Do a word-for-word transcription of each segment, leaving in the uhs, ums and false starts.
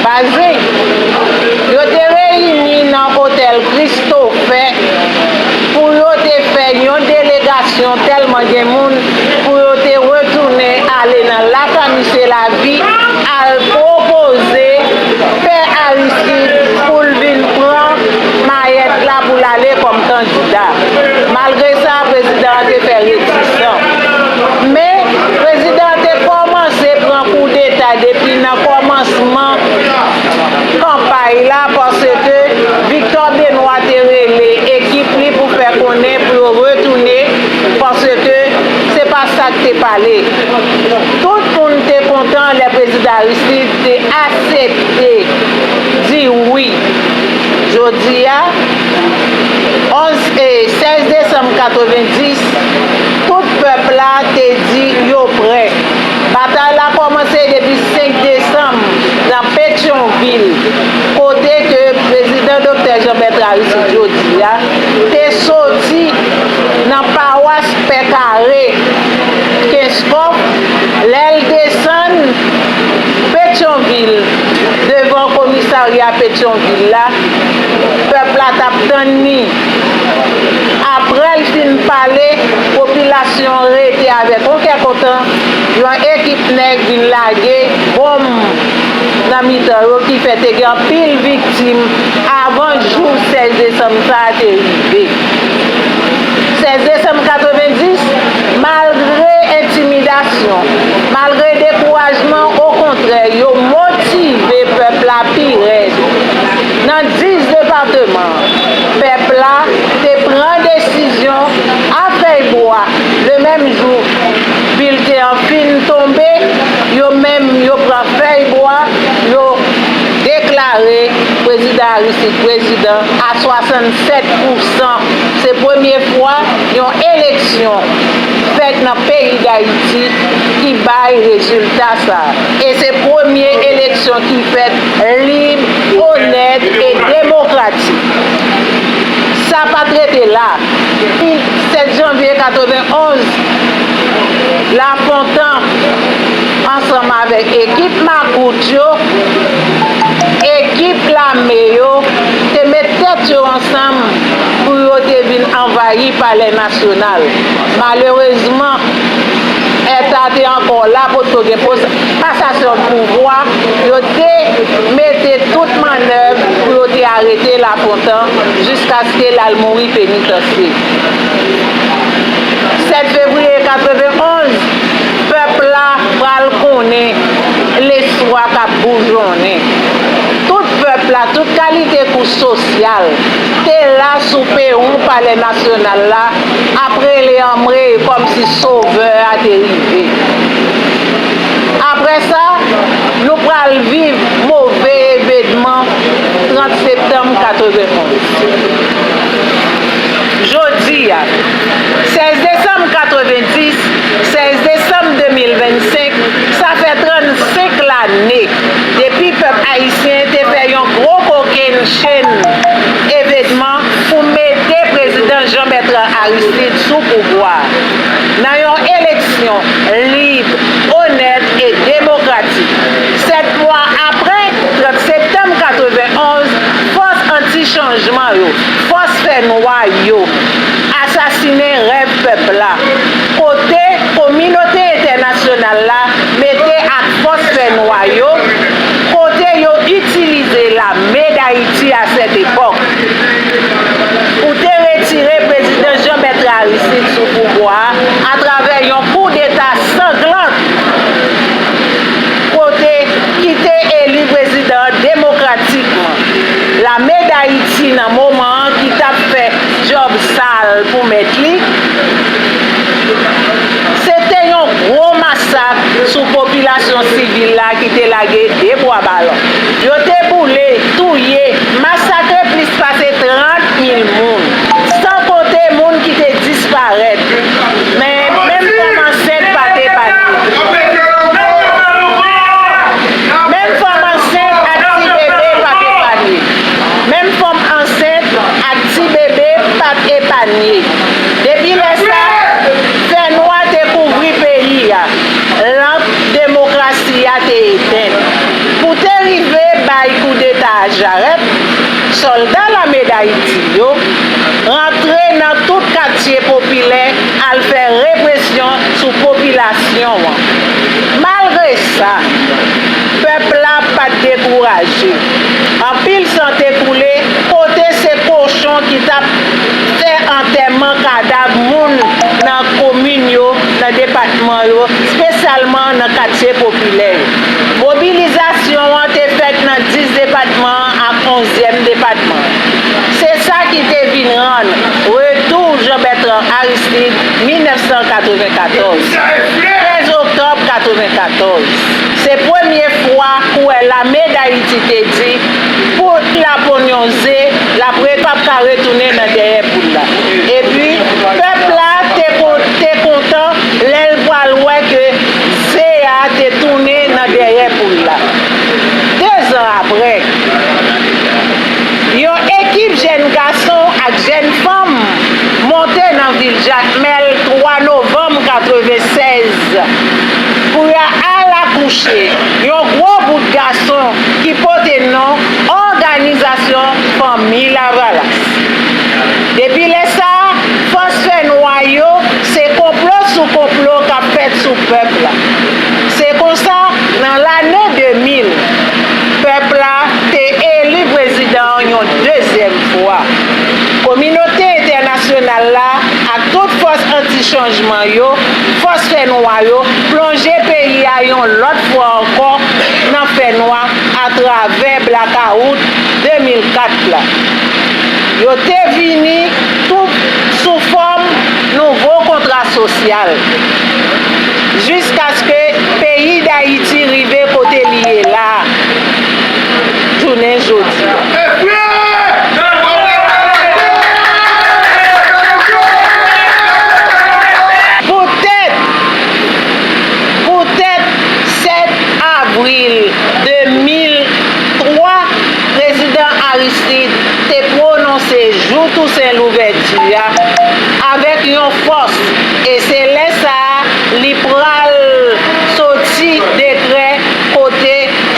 Baze. Yo te reyini nan otèl Christopher pou yo te fè yon delegasyon tèlman gen moun pou yo te retounen ale nan Lac à Misé Lavi al pwopoze Pè Aristide pou l vin pran mayèt la pou l ale kòm kandida. Malgre sa, prezidan an te fè retisan. Men, prezidan an te kòmanse pran koudeta depi nan kòmansman kanpay la, paske Victor Benoît te rele ekip li pou fè konnen pou yo retounen, paske se pa sa k te pale. Tout moun te kontan lè prezidan Aristide te aksepte di wi. Jodi a, onz e sèz desanm katrevendis, tout pèp la te di yo prè. Batay la kòmanse depi senk desanm nan Petyonvil, kote ke prezidan Doktè Jean Bertrand Aristide jodi a te soti nan pawas Pè Kare, Kenskòf, lè l desann Petyonvil, devan komisarya Petyonvil la, pèp la t ap tann li. Apre l fin pale, popilasyon rete avèk yon kè kontan, yon ekip nèg vin lage bonm nan mitan yo, ki fè te gen anpil viktim avan jou sèz desanm sa a te rive. Sèz desanm katrevendis, malgre entimidasyon, malgre dekourajman, okontrè, yo motive pèp la pi rèd. Nan dis depatman, pèp la te pran desizyon a fèy bwa. Le menm jou, bilten an fin tonbe, yo menm yo pran fèy bwa, yo deklare prezidan Aristide prezidan a swasannsèt pousan. Se premye fwa yon eleksyon fèt nan peyi Dayiti ki bay rezilta sa a. E se premye eleksyon ki fèt lib, onèt e demokratik. Sa pa t rete la. Sèt janvye katrevenn onz, Lafontan, ansanm avèk ekip makout yo, ekip lame yo, te met tèt yo ansanm pou yo te vin anvayi Palè Nasyonal. Malerezman, èta te ankò la, potko gen pos-, pasasyon pouvwa, yo te mete tout mannèv pou yo te arete Lafontan jiskaske l al mouri penitansye. Sèt fevriye katrevenn onz, pèp la pral konnen lespwa k ap boujonnen. Tout pèp la, tout kalite kouch sosyal te la sou pewon Palè Nasyonal la, ap rele anmwe kòmsi Sovè a te rive. Apre sa, nou pral viv move evènman trant septanm katrevenn onz. Jodi a, sèz desanm katrevendis, sèz desanm de mil vennsenk, sa fè trannsenk lane depi pèp ayisyen te fè yon gwo kokenn chenn evènman pou mete prezidan Jean Bertrand Aristide sou pouvwa a, nan yon eleksyon lib, onèt e demokratik. Sèt mwa apre, trant septanm katrevenn onz, fòs anti-chanjman yo, fòs fènwa yo, asasinen rèv pèp la, kote kominote entènasyonal la mete ak fòs fènwa yo, kote yo itilize lame Dayiti a sèt epòk pou te retire prezidan Jean Bertrand Aristide sou pouvwa a atravè yon koudeta sanglan, kote ki te eli prezidan demokratikman. Lame Dayiti nan moman an ki t ap fè djòb sal pou mèt li, se te yon gwo masak sou popilasyon sivil la ki te lage de bwa balon. Yo te boule, touye, masakre plis pase trant mil moun, san konte moun ki te disparèt. Men, menm fanm ansent pa t epanye. Menm fanm ansent ak ti bebe pa t epanye. Menm fanm ansent ak ti bebe pa t epanye. Depi lè sa, fènwa te kouvri peyi a. Lanp demokrasi a te etenn. Pou te rive ba yo, espesyalman nan katye popilè yo. Mobilizasyon an te fèt nan dis depatman an ak onzyèm depatman an. Se sa ki te vin rann retou Jean Bertrand Aristide mil nèf san katrevenkatòz, trèz oktòb katrevenkatòz. Se premye fwa kouwè lame Dayiti te di, pou l ap ponn yon ze, l ap re-, p ap ka retounen nan dèyè poul la. Epi, pèp la te kon-, te kontan lè l pral wè ke ze a te tounen nan dèyè poul la. Dezan apre, yon ekip jèn gason ak jèn fanm monte nan vil Jakmèl twa novanm katrevensèz pou y al akouche yon gwo bout gason ki pote non Òganizasyon Fanmi Lavalas. Depi lè sa a, fòs fènwa yo, se konplo sou konplo k ap fèt sou pèp la. Se konsa, nan lane de mil, pèp la te eli prezidan an yon dezyèm fwa. Kominote entènasyonal la ak tout fòs anti-chanjman yo, fòs fènwa yo, plonje peyi a yon lòt fwa ankò nan fènwa atravè blakawout de mil kat la. Yo te vini tou sou fòm nouvo kontra sosyal, jiskaske peyi Dayiti rive kote li ye la a, jounen jodi a. Poutèt, poutèt sèt avril de mil twa, prezidan Aristide te pwononse jou Tousen Louvèti a avèk yon fòs, e se lè sa a li pral soti dekrè kote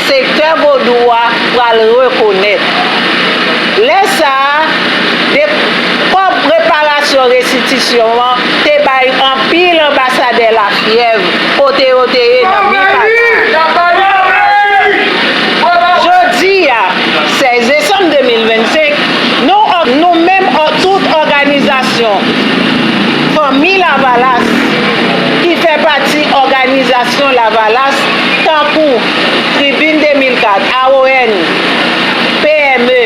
sektè vodou a pral rekonèt. Lè sa a, de, kòb reparasyon restitisyon an te bay anpil anbasadè lafyèv kote yo te ye nan Mipata. Jodi a, sèz desanm de mil vennsenk, nou, nou menm, tout òganizasyon Fanmi Lavalas ki fè pati òganizasyon Lavalas, tankou Tribin de mil kat, A O N, P M E,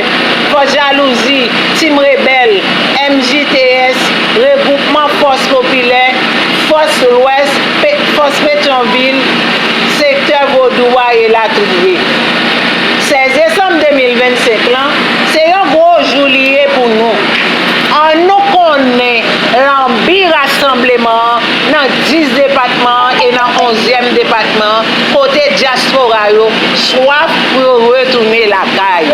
Fòs Jalouzi, Team Rebèl, M J T S, Regwoupman Fòs Popilè, Fòs Lwès, Pe-, Fòs Petyonvil, Sektè Vodou a, elatriye. Sèz desanm de mil vennsenk lan, se yon gwo jou li ye pou nou. Annou konnen lanbi rasanbleman an nan dis depatman an e nan onzyèm depatman an, kote dyaspora yo swaf pou yo retounen lakay.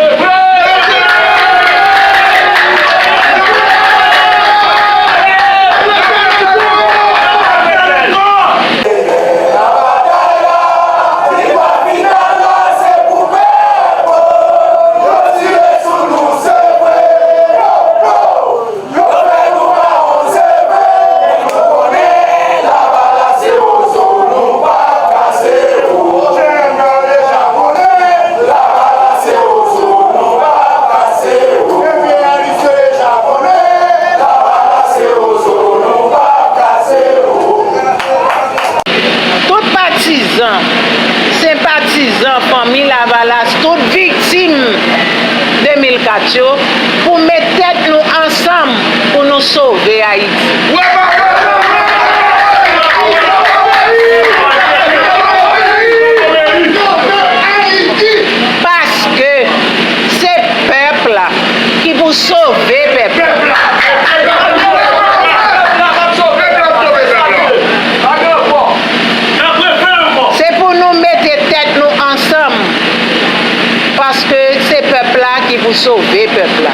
Yo fè nou mawon, se vre, nou konnen Lavalas se wozo, nou p ap kase wozo. Lavalas se wozo, nou p ap kase wozo. Enpeyalis yo deja konnen, Lavalas se wozo, nou p ap kase wozo. Tout patizan, senpatizan Fanmi Lavalas, tout viktim de mil kat yo, pou met tèt nou ansanm pou nou sove Ayiti. Paske se pèp la ki pou sove pèp la. Se pou nou mete tèt nou ansanm, paske se pèp la ki pou sove pèp la.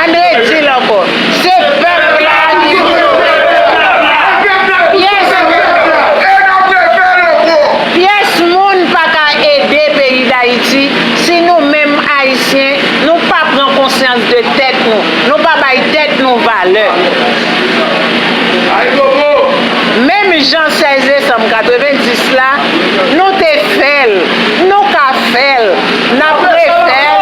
Ann redi l ankò, se pèp la ki pou sove pèp la. Pyès, pyès moun pa ka ede peyi Dayiti si nou menm Ayisyen, nou pa pran konsyans de tèt nou, nou pa bay tèt nou valè. Menm jan sèz desanm katrevendis la, nou te fè l, nou ka fè l, n ap refè l.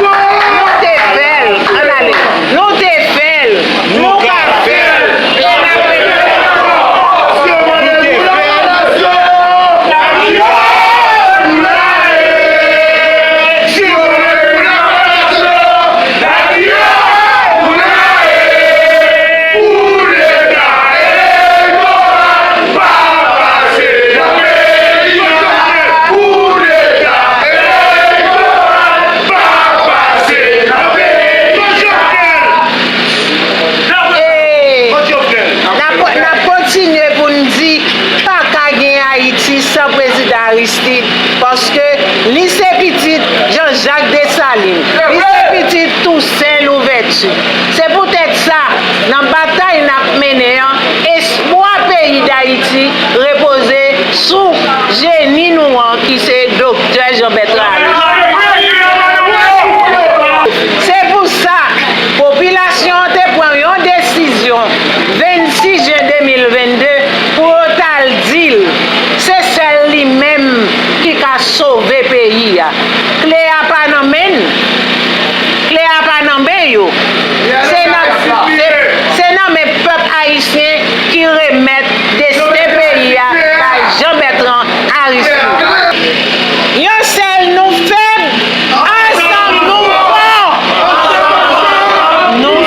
Nou te fè l, ann ale. Nou te fè l, nou ka fè l, e n ap refè l ankò. Nan batay n ap mennen an, espwa peyi Dayiti repoze sou jeni nou an ki se Doktè Jean Bertrand Aristide. Se pou sa, popilasyon an te pran yon desizyon vennsis jen de mil vennde pou yo t al di l se sèl li menm ki ka sove peyi a. Kle a pa nan men n. Kle a pa nan men yo. Se nan, se, se nan men pèp ayisyen ki remèt desten peyi a bay Jean Bertrand Aristide. Yon sèl nou fèb, ansanm nou fò. Nou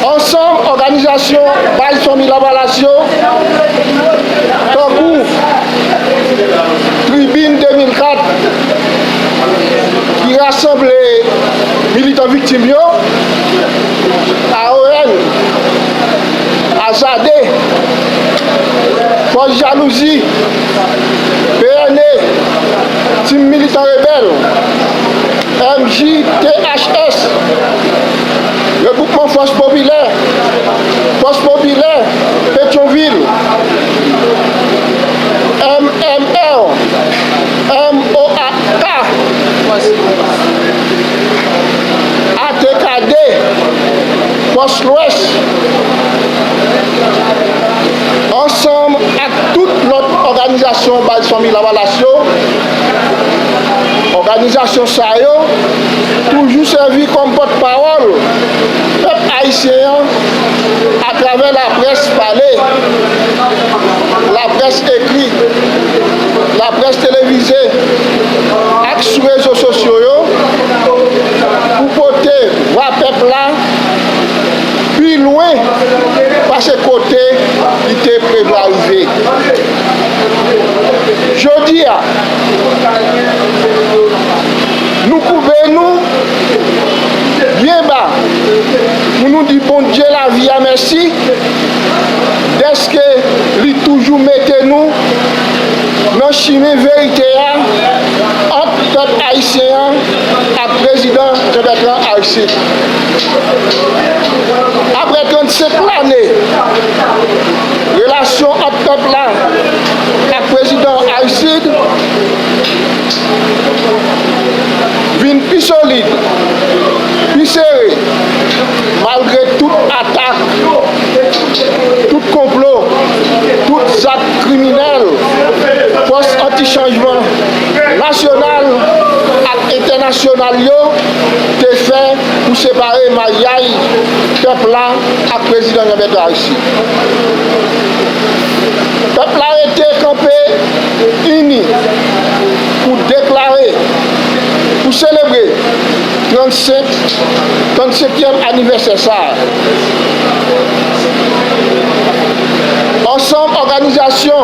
Ansanm òganizasyon Baz Fanmi Lavalas yo, tankou Tribin de mil kat, ki rasanble militan viktim yo, A O N, Azade, Fòs Jalouzi, P N E, Tim Militan Rebèl, M J T H S, Regwoupman Fòs Popilè, Fòs Popilè Petyonvil, M M R, M O A K, A T K D, Fòs Lwès, ansanm ak tout lòt òganizasyon Baz Fanmi Lavalas yo. Òganizasyon sa yo toujou sèvi kòm pòtpawòl pèp ayisyen an atravè laprès pale, laprès ekri, laprès televize ak sou rezo sosyo yo pou pote vwa pèp la pi lwen pase kote li te prevwa rive. Jodi a, nou koube nou byen ba pou nou di Bondye lavi a mèsi, dèske li toujou mete nou nan chimen verite a ant pèp ayisyen an ak prezidan Jean Bertrand Aristide. Apre trannsenk lane, relasyon ant pèp la ak prezidan Aristide vin pi solid, pi sere, malgre tout atak, tout konplo, tout zak kriminèl fòs anti-chanjman nasyonal ak entènasyonal yo te fè pou separe maryaj pèp la ak prezidan Jean Bertrand Aristide. Pèp la rete kanpe ini pou deklare, pou selebre trannsenk, trannsenkyèm anivèsè sa a. Ansanm òganizasyon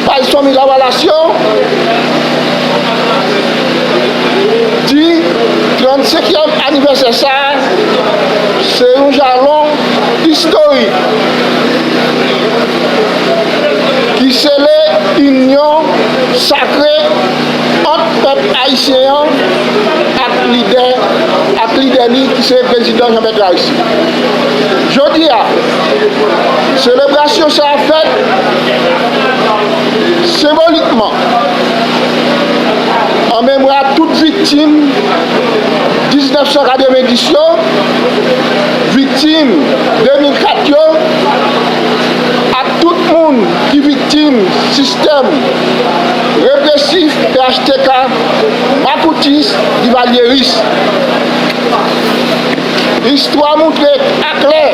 Baz Fanmi Lavalas yo di trannsenkyèm anivèsè sa a se yon jalon istorik ki sele inyon sakre ant pèp ayisyen an ak lidè, ak lidè li ki se prezidan Jean Bertrand Aristide. Jodi a, selebrasyon sa a fèt senbolikman an memwa tout viktim diznèf san katrevenndis yo, viktim de mil kat yo, ak tout moun ki viktim sistèm represif P H T K, makoutis, divalyeris. Istwa montre aklè,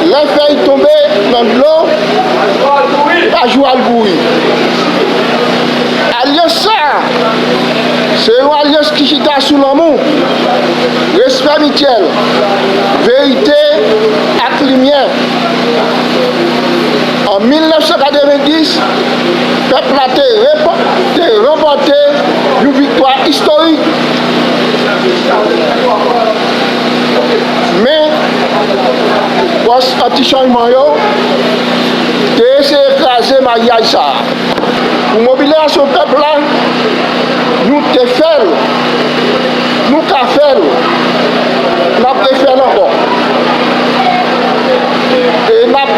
lè fèy tonbe nan dlo, pa jou al kouri. Alyans sa a Se yon alyans ki chita sou lanmou, respè mityèl, verite ak limyè. An mil nèf san katrevenndis, pèp la te repo-, te ranpòte yon viktwa istorik. Men, fòs anti-chanjman yo te eseye kraze maryaj sa a. Pou mobilizasyon pèp la, nou te fè l, nou ka fè l, n ap refè l ankò. E n ap,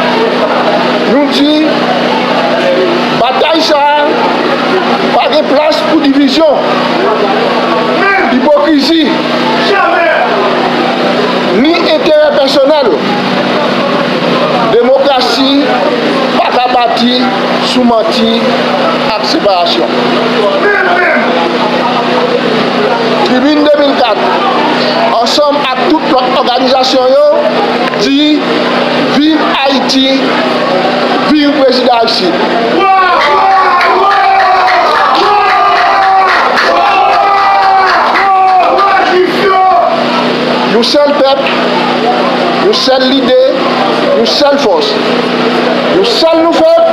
nou di, batay sa a pa gen plas pou divizyon, ipokrizi, ni enterè pèsonèl. Demokrasi pa ka bati sou manti ak separasyon. Tribin de mil kat, ansanm ak tout lòt òganizasyon yo, di: Viv Ayiti, viv Prezidan Aristide. Yon sèl pèp, yon sèl lide, yon sèl fòs. Yon sèl nou fèb,